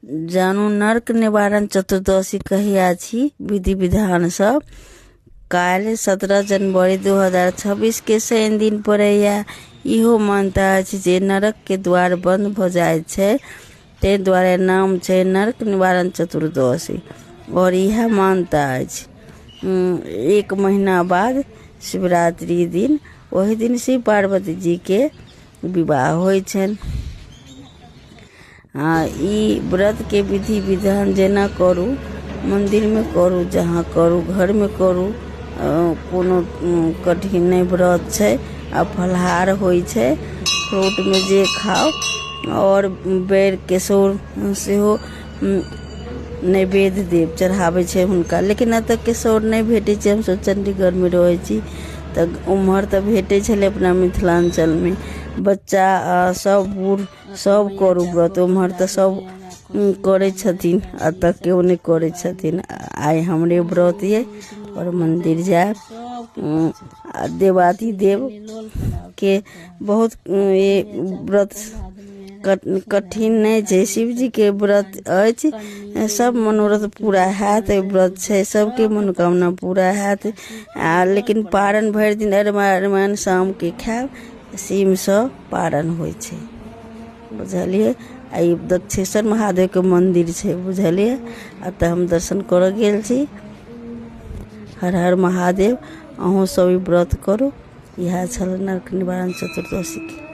जानू नर्क निवारण चतुर्दशी कहिया छी विधि विधान सब। काल्हि 17 जनवरी 2026 के शनि दिन पड़ैया। इहो मान्यता अछि जे नरकके द्वार बन्द भऽ जाइ छै, ताहि दुआरे नाम छै नरक निवारण चतुर्दशी। आओर इएह मान्यता अछि। एक महीना बाद शिवरात्रि दिन, ओहि दिन शिव पार्वती जीके विवाह होइ छनि। आ ई व्रतके विधि विधान जेना करू, मन्दिरमे करू, जहाँ करू, घरमे करू, कोनो कठिन नहि व्रत छै। आ फलाहार होइ छै, फ्रूटमे जे खाउ, आओर बेर केसौर सेहो नैवेद्य देव चढ़ाबै छै हुनका। लेकिन एतऽ केसौर नहि भेटै छै, हमसभ चण्डीगढ़मे रहै छी, तऽ ओम्हर तऽ भेटै छलै अपना मिथिलाञ्चलमे। बच्चा सभ बूढ़ सभ करू व्रत, ओम्हर तऽ सभ करै छथिन, एतऽ केओ नहि करै छथिन। आइ हमरे व्रत यऽ आओर मन्दिर जायब। आ देवाधिदेवके बहुत ई व्रत कठिन नहि छै, शिवजीके व्रत अछि, सब मनोरथ पूरा हैत। व्रत छै, सबके मनोकामना पूरा हैत। आ लेकिन पारन भरि दिन अरबा अरबाइन शामके खायब, सीमसँ पारन होइ छै, बुझलियै। आ ई दक्षेश्वर महादेवके मन्दिर छै, बुझलियै। एतऽ हम दर्शन करऽ गेल छी। हर हर महादेव। अहूँ सब ई व्रत करू। इएह छल नरक निवारण चतुर्दशीके।